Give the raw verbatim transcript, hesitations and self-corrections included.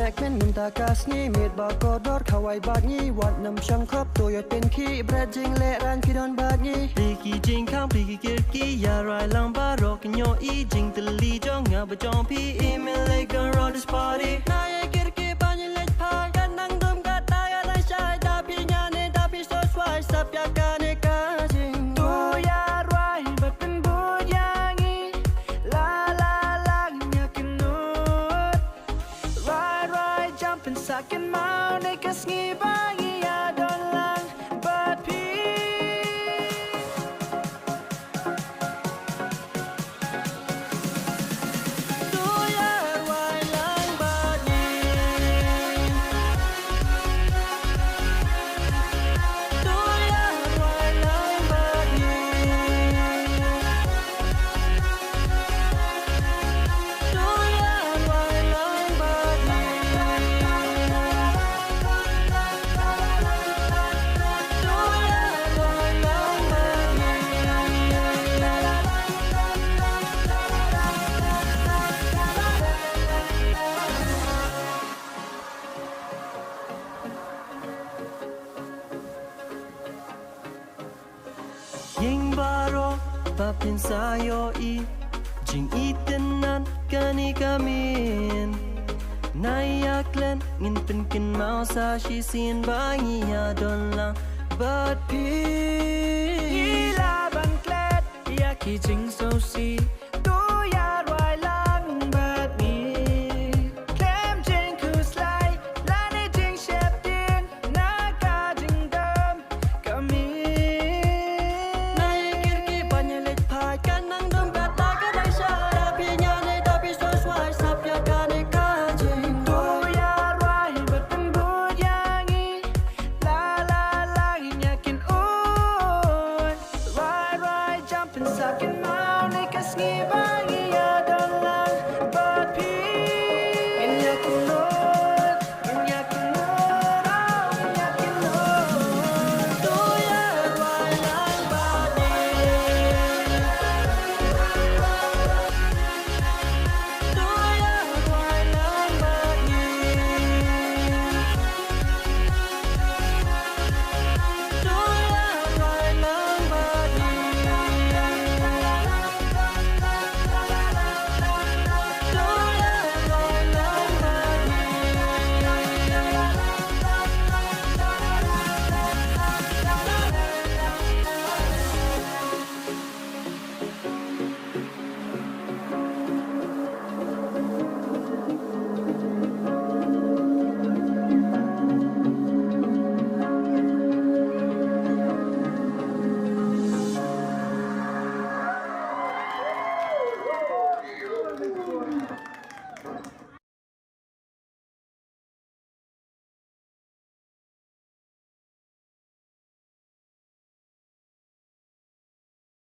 Ek men mynta ka sngi miet ba kordor khawai bad ngi wat nym shang khop to ïoh pynkhih bret jingleh rang phi don bad ngi. Phi ki jingkhang phi ki kyrki ïa rwai lang baroh ki nyoh i jingtylli jong nga ba jong phi email like a road party. Na ïa kyrki ba ngi leit phai ka nang dum ka ta ka nang shai da phi nya ne da phi so swai sap ïa ka ne ka jing. To ïa rwai ba pynbud ïa ngi la la lang ïa kynnoh. Rwai rwai jam pynsakin mau ne ka sngi ba ngi ïa don lang bad phi. To ïa rwai lang bad ngi. To ïa rwai lang bad ngi. Ïing baroh ba phin sa ïohi jingitynnad kane ka miet. Na ïa klet ngin pynkynmaw sa shisien ba ngi ïa don lang bad phi. Ngi la ban klet ïa ki jingsngewsih.